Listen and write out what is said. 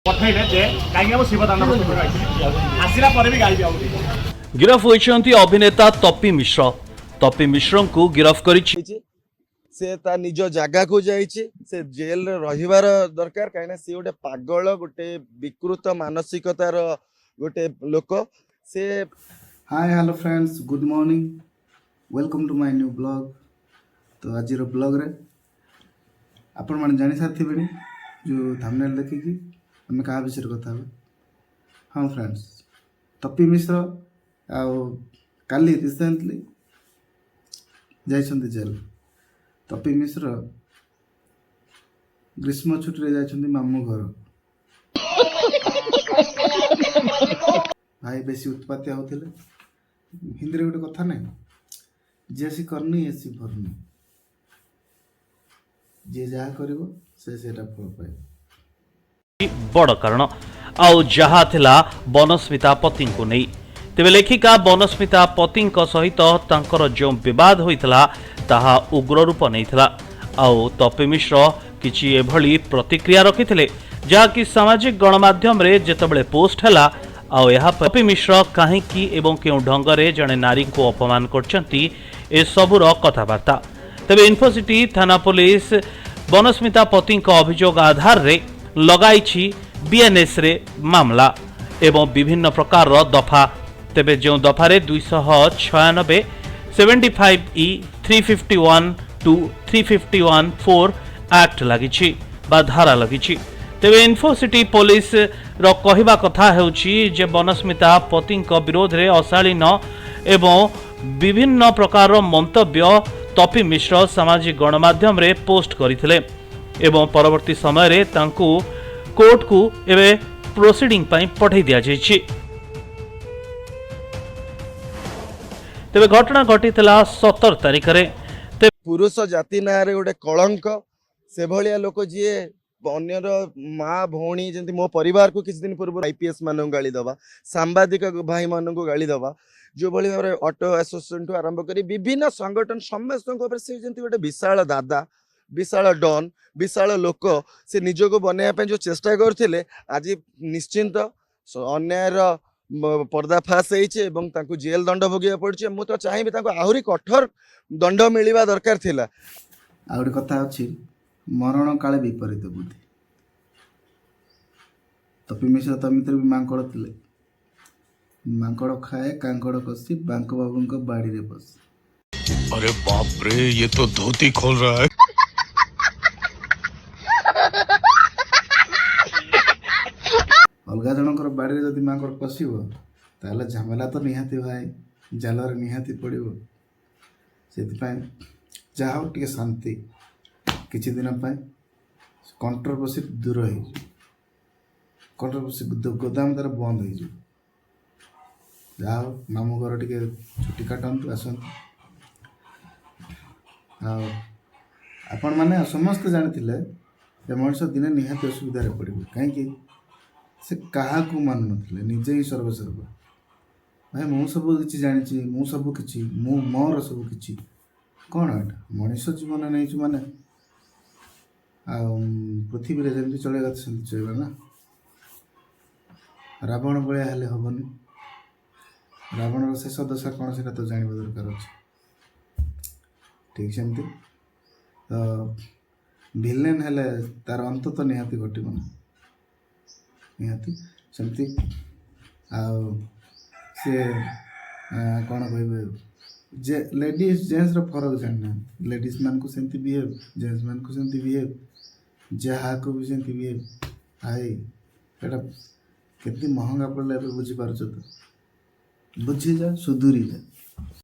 ପଠେଇଲେ ଯେ କାହିଁକି ମୁଁ ଶିବ ତାଣ୍ଡବ ଗାଇଥିଲି, ଆସିଲା ପରେ ବି ଗାଇବି ଆଉ। ଗିରଫ ହୋଇଛନ୍ତି ଅଭିନେତା ତପି ମିଶ୍ର। ତପି ମିଶ୍ରଙ୍କୁ ଗିରଫ କରିଛି ସେ ତା ନିଜ ଜାଗାକୁ ଯାଇଛି। ସେ ଜେଲରେ ରହିବାର ଦରକାର, କାହିଁକିନା ସିଏ ଗୋଟେ ପାଗଳ, ଗୋଟେ ବିକୃତ ମାନସିକତାର ଗୋଟେ ଲୋକ ସେ। Hi, hello friends, good morning, welcome to my new vlog। ତ ଆଜିର ବ୍ଲଗ୍ରେ ଆପଣମାନେ ଜାଣିସାରିଥିବେଣି ଯେଉଁ ଥାମ୍ବନେଲ୍ ଦେଖିକି, ଆମେ କାହା ବିଷୟରେ କଥା ହେବା। ହଁ ଫ୍ରେଣ୍ଡସ୍, ତପି ମିଶ୍ର ଆଉ କାଲି ରିସେଣ୍ଟଲି ଯାଇଛନ୍ତି ଜେଲ୍। ତପି ମିଶ୍ର ଗ୍ରୀଷ୍ମ ଛୁଟିରେ ଯାଇଛନ୍ତି ମାମୁଁ ଘର। ଭାଇ ବେଶୀ ଉତ୍ପାତିଆ ହେଉଥିଲେ। ହିନ୍ଦୀରେ ଗୋଟେ କଥା ନାହିଁ, जैसी करनी ऐसी भरनी। ଯିଏ ଯାହା କରିବ, ସେ ସେଇଟା ଫଳ ପାଇବ। ବଡ଼ କାରଣ ଆଉ ଯାହା ଥିଲା ବନସ୍ମିତା ପତିଙ୍କୁ ନେଇ। ତେବେ ଲେଖିକା ବନସ୍ମିତା ପତିଙ୍କ ସହିତ ତାଙ୍କର ଯେଉଁ ବିବାଦ ହୋଇଥିଲା, ତାହା ଉଗ୍ର ରୂପ ନେଇଥିଲା। ଆଉ ତପି ମିଶ୍ର କିଛି ଏଭଳି ପ୍ରତିକ୍ରିୟା ରଖିଥିଲେ, ଯାହାକି ସାମାଜିକ ଗଣମାଧ୍ୟମରେ ଯେତେବେଳେ ପୋଷ୍ଟ ହେଲା, ଆଉ ଏହା ତପି ମିଶ୍ର କାହିଁକି ଏବଂ କେଉଁ ଢଙ୍ଗରେ ଜଣେ ନାରୀଙ୍କୁ ଅପମାନ କରିଛନ୍ତି, ଏସବୁର କଥାବାର୍ତ୍ତା। ତେବେ ଇନଫୋସିଟି ଥାନା ପୋଲିସ ବନସ୍ମିତା ପତିଙ୍କ ଅଭିଯୋଗ ଆଧାରରେ ଲଗାଇଛି ବିଏନ୍ଏସ୍ରେ ମାମଲା ଏବଂ ବିଭିନ୍ନ ପ୍ରକାରର ଦଫା। ତେବେ ଯେଉଁ ଦଫାରେ 296, 75E, 351(2), 351(4) act ଲାଗିଛି ବା ଧାରା ଲାଗିଛି। ତେବେ ଇନଫୋସିଟି ପୋଲିସର କହିବା କଥା ହେଉଛି ଯେ ବନସ୍ମିତା ପତିଙ୍କ ବିରୋଧରେ ଅଶାଳୀନ ଏବଂ ବିଭିନ୍ନ ପ୍ରକାରର ମନ୍ତବ୍ୟ ତପି ମିଶ୍ର ସାମାଜିକ ଗଣମାଧ୍ୟମରେ ପୋଷ୍ଟ କରିଥିଲେ ଏବଂ ପରବର୍ତ୍ତୀ ସମୟରେ ତାଙ୍କୁ କୋର୍ଟକୁ ଏବେ ପ୍ରୋସିଡିଂ ପାଇଁ ପଠାଇ ଦିଆଯାଇଛି। ତେବେ ଘଟଣା ଘଟିଥିଲା 17 ତାରିଖରେ। ପୁରୁଷ ଜାତି ନାଁରେ ଗୋଟେ କଳଙ୍କ। ସେଭଳିଆ ଲୋକ ଯିଏ ଅନ୍ୟର ମା ଭଉଣୀ, ଯେମିତି ମୋ ପରିବାରକୁ କିଛି ଦିନ ପୂର୍ବରୁ ଆଇପିଏସ୍ ମାନଙ୍କୁ ଗାଳି ଦବା, ସାମ୍ବାଦିକ ଭାଇମାନଙ୍କୁ ଗାଳି ଦବା, ଯେଉଁଭଳି ଭାବରେ ଅଟୋ ଆସୋସିଏସନଠୁ ଆରମ୍ଭ କରି ବିଭିନ୍ନ ସଂଗଠନ ସମସ୍ତଙ୍କ ଉପରେ ସେ ଯେମିତି ଗୋଟେ ବିଶାଳ ଦାଦା, ବିଶାଳ ଡନ୍, ବିଶାଳ ଲୋକ ସେ ନିଜକୁ ବନେଇବା ପାଇଁ ଯେଉଁ ଚେଷ୍ଟା କରୁଥିଲେ, ଆଜି ନିଶ୍ଚିନ୍ତ ଅନ୍ୟାୟର ପର୍ଦ୍ଦାଫାଶ ହେଇଛି ଏବଂ ତାଙ୍କୁ ଜେଲ ଦଣ୍ଡ ଭୋଗିବାକୁ ପଡୁଛି। ମୁଁ ତ ଚାହିଁବି ତାଙ୍କୁ ଆହୁରି କଠୋର ଦଣ୍ଡ ମିଳିବା ଦରକାର ଥିଲା। ଆଉ ଗୋଟେ କଥା ଅଛି, ମରଣ କାଳେ ବିପରୀତ ବୁଦ୍ଧି। ତପି ମିଶ୍ର ତ ଏମିତିରେ ବି ମାଙ୍କଡ଼ ଥିଲେ। ମାଙ୍କଡ଼ ଖାଏ କାଙ୍କଡ଼ କଷି, ବାଙ୍କ ବାବୁଙ୍କ ବାଡ଼ିରେ ପଶି। अरे बाप रे, ये तो धोती खोल रहा है। ଅଲଗା ଜଣଙ୍କର ବାଡ଼ିରେ ଯଦି ମାଙ୍କଡ଼ ପଶିବ, ତାହେଲେ ଝାମେଲା ତ ନିହାତି ଭାଇ, ଜାଲରେ ନିହାତି ପଡ଼ିବ। ସେଥିପାଇଁ ଯାହା ହଉ, ଟିକେ ଶାନ୍ତି କିଛି ଦିନ ପାଇଁ, କଣ୍ଟ୍ରୋଭର୍ସି ଦୂର ହେଇଯିବ। କଣ୍ଟ୍ରୋଭର୍ସି ଗୋଦାମ ତାର ବନ୍ଦ ହେଇଯିବ। ଯାହା ହଉ, ମାମୁଁ ଘର ଟିକେ ଛୁଟି କାଟନ୍ତୁ, ଆସନ୍ତୁ। ଆଉ ଆପଣମାନେ ସମସ୍ତେ ଜାଣିଥିଲେ ଯେ ମଣିଷ ଦିନେ ନିହାତି ଅସୁବିଧାରେ ପଡ଼ିବ। କାହିଁକି ସେ କାହାକୁ ମାନୁନଥିଲେ, ନିଜେ ହିଁ ସର୍ବସର୍ବା। ଭାଇ, ମୁଁ ସବୁ କିଛି ଜାଣିଛି, ମୁଁ ସବୁ କିଛି, ମୁଁ ମୋର ସବୁ କିଛି। କ'ଣ ଏଇଟା? ମଣିଷ ଜୀବନ ନେଇଛୁ ମାନେ ଆଉ ପୃଥିବୀରେ ଯେମିତି ଚଳିବା କଥା ସେମିତି ଚଳିବା ନା। ରାବଣ ଭଳିଆ ହେଲେ ହେବନି। ରାବଣର ଶେଷ ଦଶା କ'ଣ, ସେଇଟା ତ ଜାଣିବା ଦରକାର ଅଛି। ଠିକ୍ ସେମିତି ତ ଭିଲେନ୍ ହେଲେ ତାର ଅନ୍ତ ତ ନିହାତି ଘଟିବ ନା, ନିହାତି ସେମିତି। ଆଉ ସେ କ'ଣ କହିବେ ଯେ ଲେଡ଼ିଜ୍ ଜେଣ୍ଟସର ଫରକ ଜାଣିନାହାନ୍ତି। ଲେଡ଼ିଜ୍ ମାନଙ୍କୁ ସେମିତି ବିହେଭ୍, ଜେଣ୍ଟସ୍ ମାନଙ୍କୁ ସେମିତି ବିହେଭ୍, ଯାହାକୁ ବି ସେମିତି ବିହେଭ୍। ଭାଇ, ସେଇଟା କେତେ ମହଙ୍ଗା ପଡ଼ିଲା ଏବେ ବୁଝିପାରୁଛ ତ? ବୁଝିଯା, ସୁଧୁରି ଯା।